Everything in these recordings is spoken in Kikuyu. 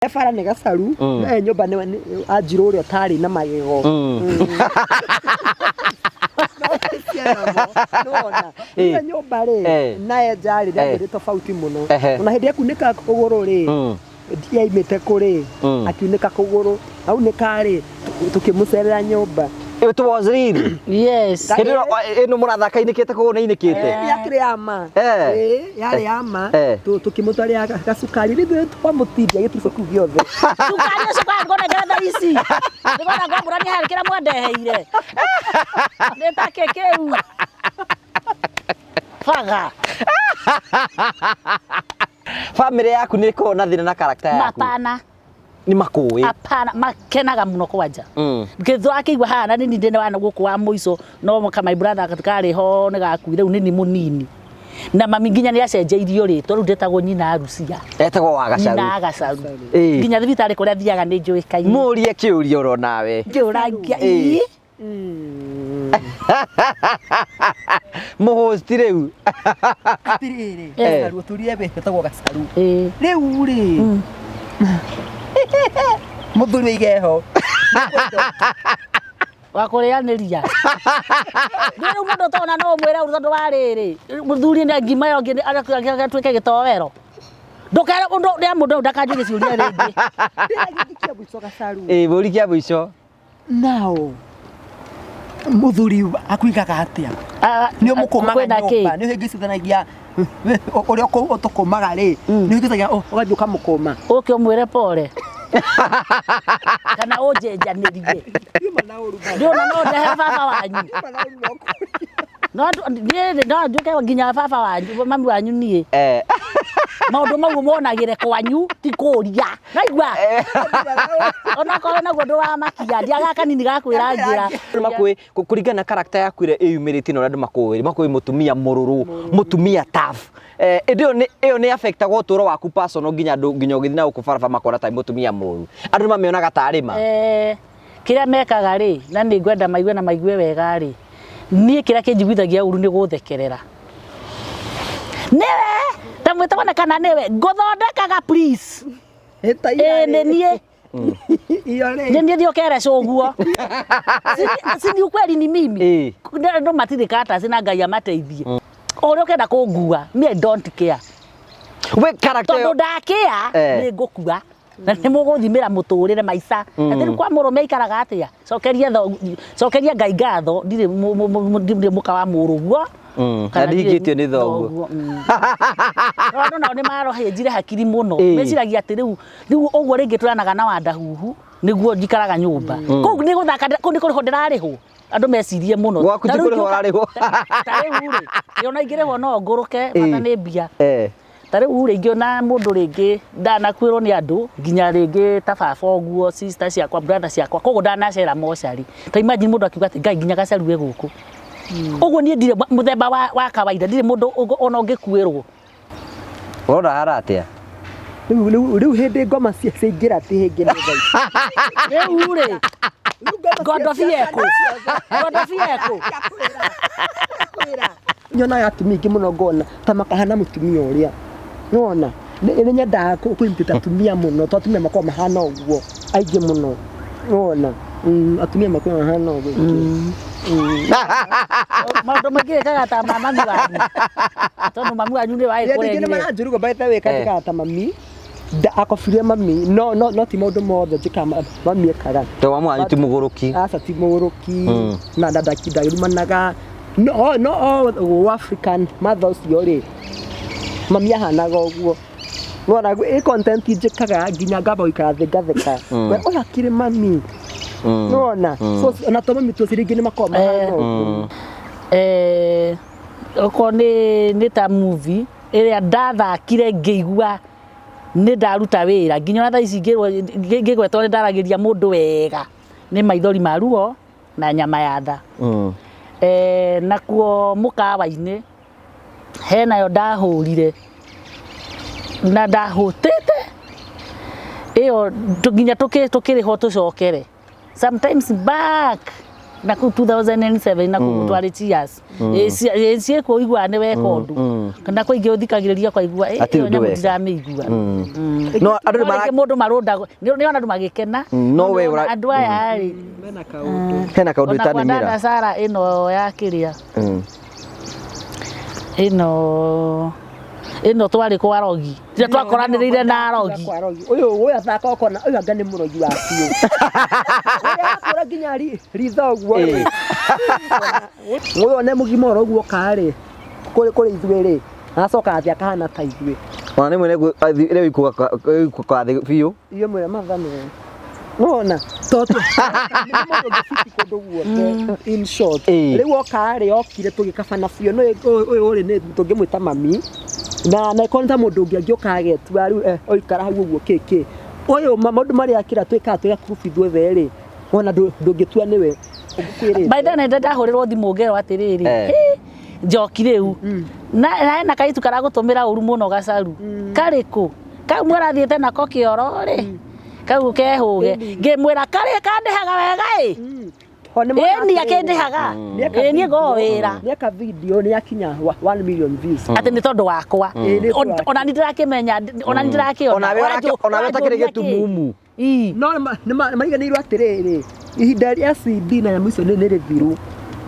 Bara nĩ gacaru. E nyũmba nĩ anjirũ ũrĩa ũtarĩ na magego. Nĩwona ĩyo nyũmba rĩ na enja rĩ nĩ tofauti mũno. Ona hĩndĩ akunĩka kũgũrũ rĩ, yaimĩte kũrĩ akiunĩka kũgũrũ, aunĩka rĩ, tũkĩmũcerera nyũmba. It was real. Yes. Hĩndĩ ĩyo ĩno mũrathaka inĩkĩte kũgũrũ nĩ inĩkĩte. Yakĩrĩ ya ma. Eh. Ĩĩ, yarĩ ya ma. Eh. Tũkĩmũtwarĩra gacukari rĩu twamũtindia gĩturubũ kĩu gĩothe. Cukari ũcio kwa ngũnengera thaa ici. Nĩngona ngwambũrania harĩ kĩrĩa mwandeheire. Nĩ ta kĩ kĩu? Baga. Family yaku nĩ ĩkoragwo na thĩna na character yaku? Mapana. Nĩ makũĩ? Hapana, makenaga mũno kwanja. Ngĩthwa akĩigua haha na nini ndĩ wa gũkũ wa mũico no ka my brother karĩ ho nĩ gakuire rĩu nini mũnini. Na mami nginya nĩ acenjeirio rĩtwa, rĩu ndetagwo nyina Rucia. Etagwo wa Gacaru. Nyina Gacaru. Nginya thibitarĩ kũrĩa thiaga nĩ njũĩkaine. Mũrie kĩũria oro nawe. Ngĩũragia ii. Mũhosti rĩu. Atirĩrĩ, Eh. Gacaru ũtũrire wetagwo Gacaru. Ĩĩ. Rĩu rĩ, mũthuri aige ho. Wa kũrĩanĩria. Nĩ rĩu mũndũ ũtona no ũmwĩre ũru tondũ wa rĩrĩ, mũthuri nĩ ngima ĩyo ĩngĩ atuĩke gĩtoero. Ndũkere ũndũ rĩa mũndũ ũyũ ndakanjũrie ciũria rĩngĩ. Ndĩragĩthiĩ kĩa mũico Gacaru. Ĩĩ, mũri kĩa mũico. Nao mũthuri akuigaga atĩa? Ah, Nĩ ũmũkũmaga kwĩna kĩ? nyũmba, nĩ ũhĩngĩcithanagia ũrĩa ũtũkũmaga rĩ, nĩ ũhĩngĩcagia ũgathiĩ ũkamũkũma. Ũke ũmwĩre pole. Kana ũnjenjanĩrie. Ndiuma na ũru baba. Ndiũna no ndehe baba wanyu. Ndiuma na ũru no kũria. No niĩ no njuke nginya baba wanyu, mami wanyu niĩ. Eh. Maũndũ mau monagĩre kwanyu ti kũria. Naigua? Onakorwo naguo ndũramakia, ndiagaga kanini ga kwĩra njĩra. Andũ makũĩ kũringana na character yaku ĩrĩa ĩyumĩrĩtie na ũrĩa andũ makũĩ, makũĩ mũtumia mũrũrũ, mũtumia tough. Eh, ĩndĩ ĩyo nĩ ĩyo nĩ affectaga ũtũũro waku personal nginya andũ nginya ũgĩthiĩ na gũkũ barabara makona tarĩ mũtumia mũru. Andũ nĩ mamĩonaga tarĩ ma. Eh, kĩrĩa mekaga rĩ, na nĩ ngwenda maigue na maigue wega rĩ, niĩ kĩrĩa kĩnjiguithagia ũru nĩ gũthekerera. Nĩwe ta mwĩtagwo kana nĩwe ngũthondekaga please. Ĩ ta Ĩĩ ira nĩ rĩ. niĩ. Iyo rĩ. Nĩ niĩ thiĩ ũkere cũguo. Si ni ukweli ni mimi. Ĩĩ. Andũ matirĩ katasi na Ngai amateithie. Ũrĩa ũkenda kũngua, me I don't care. We character Tondũ ĩyo ndakĩa Eh. nĩ ngũkua. Na nĩ mũgũthimĩra mũtũrĩre maica. Atĩ rĩu kwa mũrũme aikaraga atĩa? Cokeria tho, cokeria Ngai ngatho, ndirĩ ndirĩ mũka wa mũrũguo. Na ndihikĩtio nĩ thoguo. No andũ nao nĩ marohĩnjire hakiri mũno. Ĩĩ. Meciragia atĩ rĩu rĩu ũguo rĩngĩ tũranaga na wandahuhu nĩguo njikaraga nyũmba. Kũu nĩ gũthaka kũu nĩ kũrĩhwo ndĩrarĩhwo. Andũ mecirie mũno. Gwaku Ta ti rĩu kũrĩhwo ingĩũka- ũrarĩhwo. Ta rĩu rĩ, ona ingĩrĩhwo no ngũrũke bata Ĩĩ. nĩ mbia. Eh. Ta rĩu rĩ, ingĩona mũndũ rĩngĩ ndanakuĩrwo nĩ andũ nginya rĩngĩ ta baba ũguo, sister ciakwa, brother ciakwa, koguo ndanacera mocarĩ. Ta imagine mũndũ akiuga atĩ Ngai nginya gacaru ge gũkũ. Ũguo niĩ ndirĩ mũthemba wa kawaida, ndirĩ mũndũ ona ũngĩkuĩrwo. Ũrona hara atĩa? Rĩu rĩu rĩu hĩndĩ ngoma ciaingĩra ti hĩngĩ nĩ thaa ici. Rĩu rĩ, Rĩu ngoma ngondobia ĩkũ? Ngondobia ĩkũ? Kwĩra. Nyonaga atumia aingĩ mũno ngona ta makahana mũtumia ũrĩa. Nĩwona? Nĩ nyendaga kũ-imitate atumia mũno to atumia makoragwo mahana ũguo aingĩ mũno. Nĩwona? Atumia makoragwo mahana ũguo aingĩ. Maũndũ maingĩ wĩkaga ta ma mami wanyu. Tondũ mami wanyu nĩ Andũ aingĩ nĩ wagĩkũrerire. maranjũria ũguo by the way kaĩ njĩkaga ta mami. Akobirie mami no no no ti maũndũ mothe njĩkaga mami ekaga. Tondũ mami wanyu ti mũgũrũki. Aca ti mũgũrũki na ndangĩrumanaga. No no o African mother ũcio rĩ, mami ahanaga ũguo. Nĩwona ĩ content njĩkaga nginya ngamba gũikara thĩ ngatheka. We ũyũ akĩrĩ mami. Nĩwona? So ona to mami tũcio rĩngĩ nĩ makoragwo mahana ũguo. Eh, okorwo nĩ ta movie ĩrĩa ndathakire ngĩigua nĩ ndaruta wĩra nginya ona thaa ici ngĩgwetwo nĩ ndaragĩria mũndũ wega nĩ maithori ma ruo na nyama ya nda. Eh, nakuo mũkawa-inĩ henayo ndahũrire na ndahũtĩte ĩyo nginya tũkĩrĩhwo tũcokere sometimes back. Na kũu 2007 na kũu twarĩ cheers. Ĩ ciĩkuo ũiguaga nĩ weka ũndũ. Kana kwĩ ingĩ ũthikagĩrĩria ũkaigua ĩ Hatirĩ ĩyo ũndũ nyamũ weka. ndiramĩigua. No andũ nĩ No mara rĩngĩ mũndũ marũndagwo nĩ ona andũ magĩkena. No we Nĩ ona andũ aya rĩ Mena kaũndũ. Hena kaũndũ ona kwa itanĩmĩra. dada Sara ĩno ya kĩrĩa ĩno ĩno twarĩ kwa rogi rĩrĩa twakoranĩrĩire na arogi. Kwa arogi. Ũyũ ũyũ athaka ũkona ũyũ anga nĩ mũrogi wa biũ. Ũrĩa akũra nginya ritho ũguo. Ũyũ nĩ mũgima oro ũguo karĩ kũrĩ kũrĩ ithuĩ rĩ agacoka athiĩ akahana ta ithuĩ. Ona nĩ mwene rĩu ikuga thĩ biũ. Iyo mwĩra matha nĩwe. Nĩwona tondũ nĩ mũndũ ũngĩbiti kũndũ guothe in short. Rĩu oka rĩ okire tũgĩkabana biũ no ũyũ rĩ nĩ tũngĩmwĩta mami na na ĩkorwo nĩ ta mũndũ ũngĩ angĩũka agetua rĩu oikara hau ũguo kĩ kĩ ũyũ maũndũ marĩa akĩra twĩkaga twĩ gakurubu ithuothe rĩ wona ndũngĩtua nĩwe ũngĩkwĩrĩte. By then nĩ ndahũrĩrwo thimũ ngerwo atĩrĩrĩ "Hĩ, njoki rĩu na hena kaitu karagũtũmĩra ũru mũno gacaru karĩkũ kau mũrathiĩte nako kĩoro rĩ kau kehũge ngĩmwĩra karĩ kandĩhaga wega ĩ ĩni akĩndĩhaga ĩ niĩ ngoo wĩra Nĩeka video nĩ yakinya 1 million views. atĩ nĩ tondũ wakwa Ĩ, nĩ tondũ waku. Ona nĩ ndĩrakĩmenya ona nĩ ndĩrakĩona Onawe ũtakĩrĩ gĩtumumu. No nĩ mariganĩirwo atĩrĩrĩ ihinda rĩa CD na nyamũ icio nĩ rĩthiru.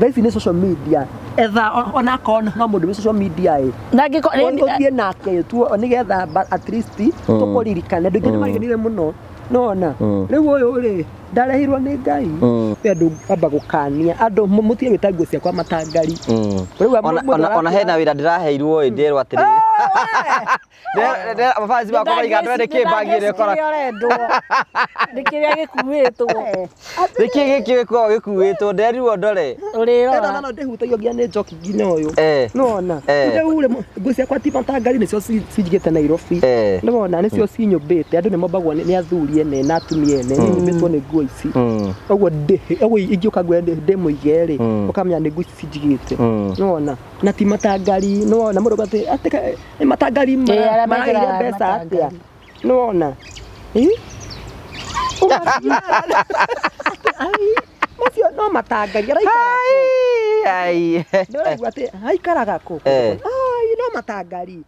Thaa ici nĩ social media etha onakorwo no mũndũ wĩ social media ĩ na ngĩko ũthiĩ nake tu nĩgetha at least tũkũririkane andũ aingĩ nĩ mariganĩire mũno nona rĩu ũyũ rĩ ndarehirwo nĩ Ngai Nĩ andũ amba gũkania andũ mũtige gwĩta nguo ciakwa matangari. Rĩu mũndũ Ona hena wĩra ndĩraheirwo ĩ nderwo atĩrĩrĩ mabanzi makwa maiga andũ nĩ kĩ bagi ĩrĩa ĩkora nĩ kĩrĩa gĩkuĩtwo nĩ kĩ gĩkĩ gĩkoragwo gĩkuĩtwo nderirwo ndore ũrĩrora Ĩno no ndĩhutagio nginya nĩ njoki nginya ũyũ. Nĩwona rĩu rĩ nguo ciakwa ti matangari nĩcio cinjigĩte Nairobi. Nĩwona nĩcio cinyũmbĩte andũ nĩmombagwo nĩ athuri ene na atumia ene nyũmbĩtwo nĩ nguo ici ũguo ũguo ingĩũka nguo ndĩmũige rĩ ũkamenya nĩ nguo ici cinjigĩte. Nĩwona na ti matangari nĩwona mũndũ atĩ atĩ nĩ matangari Ĩ, arĩa marageire mekĩraga mbeca atĩa matangari. nĩwona ĩ macio no matangari araikara Ai. nĩũraigua atĩ aikaraga kũ Eh. ai no matangari